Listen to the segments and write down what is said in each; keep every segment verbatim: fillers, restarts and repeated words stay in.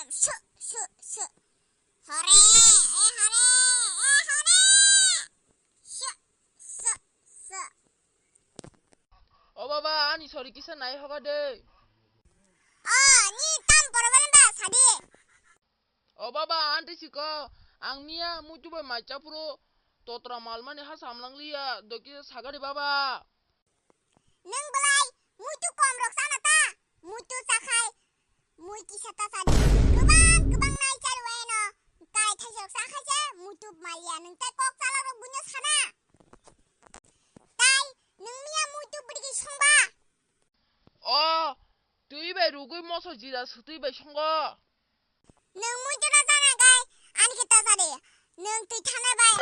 Su, su, su. Hore, e hore, e hore. Su, su, su. O baba, ani sori kisa nai hoga de. O, ni tam problem ba sadi. O baba, anti siko, ang miya muitu bai mai chapro, totra malmani ha samlang liya, doki sagari baba. Nwng belai muitu kom rok sana ta, muitu chakhai, mui kisa ta sadi, kwbang kwbang nai chari waino, kai thaisok chakhai se muitu maliya, nwng tai kok chalok rok buino sana. Tai nwng miya muitu bwrwi songba. O, twi bai rugwi moso jira swtwi bai songo. Nwng muitu no jana gai, ani khe ta sadi. Nwng twi thana bai.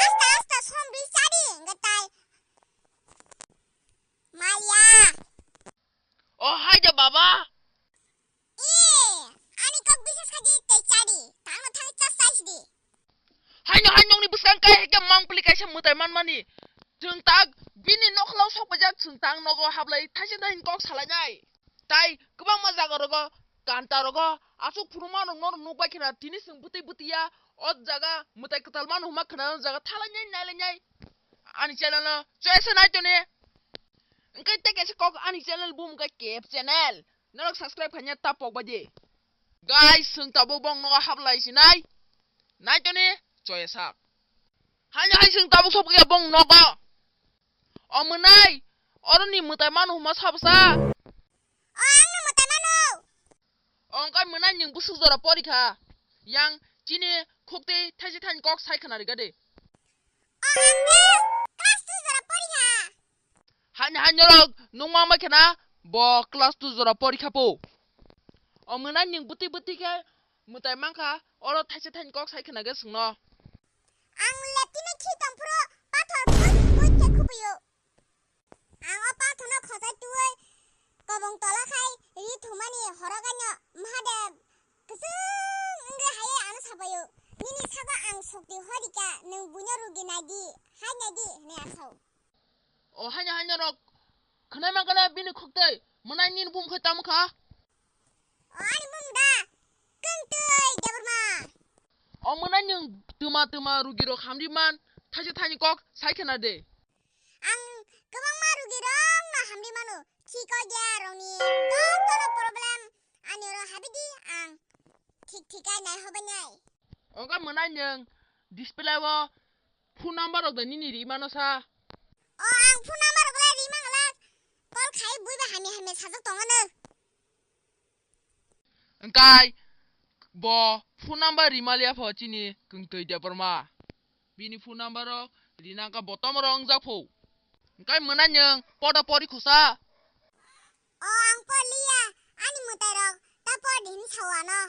Asta asta som bi sadi, hwnkhe tai. Maya. O, hai da baba. E, ani kok bisa sadi, tei chadi. Tangno thang chas chai sidi. Haino hai nokni bwskang kai hai khe mangpili kaisa mwtai manmani. Chwng tak bini nokhlao sok paijak, chwng tak nogo hablai thaisa thaini kok salainai. Tai kwbangma jaga rogo, kanta rogo, aswk phunukma rok norok nukbai khna tini chwng bwtwi bwtwi ya, o jaga mwtai kwtal mano hwnma khna o jaga thalainai nailainai. Ani channel no choya se nai toni. Hwnkhe tei kaisa kok ani channel bumung khe K F channel. Norok subscribe khaina ta pokbai di. Guys, chwng tabuk bong nogo hablai sinai. Nai toni choya sak. Haino hai chwng tabuk sop ya bong nogo. O mwnai, oroni mwtai mano hwnma sabsa. O, ang no mwtai mano. O, wngkha mwnai nwng bwswk jora porikha. Yang chini khukti thaisi thaini kok sai khna rikha de. O, ang de class two jora porikha. Haini haini rok nung mama khena bo class two jora porikha po. O mwnai nwng bwtwi bwtwi khe mwtai mankha, oro thaisa thaini kok sai khna khe swngno. Ang leptini khi tongphuru pathor phut phut khe khupuio. Ang o pathono khochai twiwi kobong tola khai ri thumani horo gaino Mahadev kwchwng wngwi hai ano sabaio. Nini sago ang sokti horika, nwng buino rugi naidi, hai naidi hwnwi asao. O haino haino rok khwnai mankha na bini khuktai, mwnai nini bumung khai tamo kha? O ani bumung da Kwngtwi Debbarma. O mwnai nwng twma twma rugi rok hamri man, thaisa thaini kok sai khna de. Ang kwbangma rugi rok no hamri mano, thik o ya rokni jotono problem ani oro habidi ang thik thik ai nai hobai nai. Wngkha mwnai nwng display o phone number rok da nini ri mano sa. O ang phone number rok le ri mangla, call khai bui ba hamya hamya sajak tongano. Wngkai bo phone number ri maliya pho chini Kwngtwi Debbarma. Bini phone number rok rina wngkha botom rok wngjak pho. Wngkai mwnai nwng poda pori khosa. O ang porliya, ani mwtai rok ta por di hwnwi sao ano.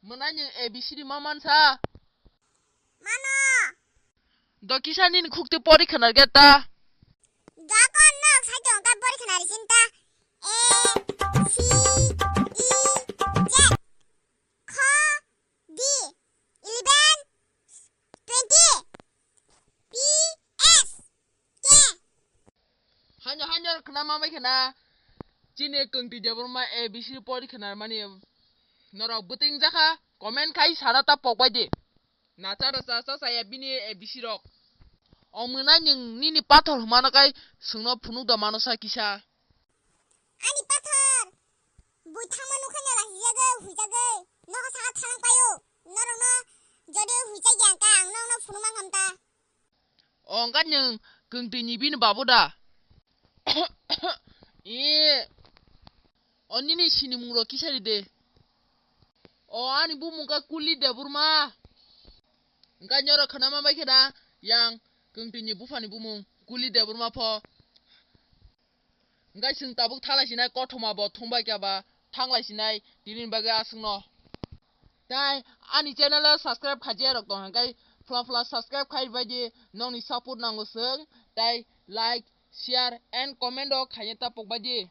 Mwnai nwng A B C D ma mansa? Mano. Do kisa nini khukti pori khwnar ge ta. Gakon nok sai tong ta pori khwnari sin ta. A, C, E, Z. Kho, D, eleven, twenty, P, S, K. Haino haino khna ma bai khna. Chini Kwngtwi Debbarma A B C pori khna mani norok bwtwing jakha comment khai sana ta pokbai di. Nacha rasa sa saya bini A B C rok. O mwnai nwng nini pathor hwnmano kai swngno phunuk da mano sa kisa. Ani pathor, bui thangma nukha na lahi jagwi, hui jagwi. Nogo saka thalang payo. Norokno jodi hui chai ya ka ang nokno phunuk mang hamta. O wngkha nwng Kwngtwi ni bini babu da? Ee. O nini sinimung rok kisa ri de. O ani bumung kha Kuli Debbarma. Wngkha nyorok khna ma bai khna yang Kwngtwi ni bupha ni bumung Kuli Debbarma pho. Wngkha chwng tabuk thalai sinai kothoma bo thumbai kha ba thanglai sinai tini bagwi aswkno. Tai ani channel o subscribe khajiya rok tong hwnkhe phla phla subscribe khai bai di, nokni support nango chwng, tai like, share and comment rok khaina ta pokbai di.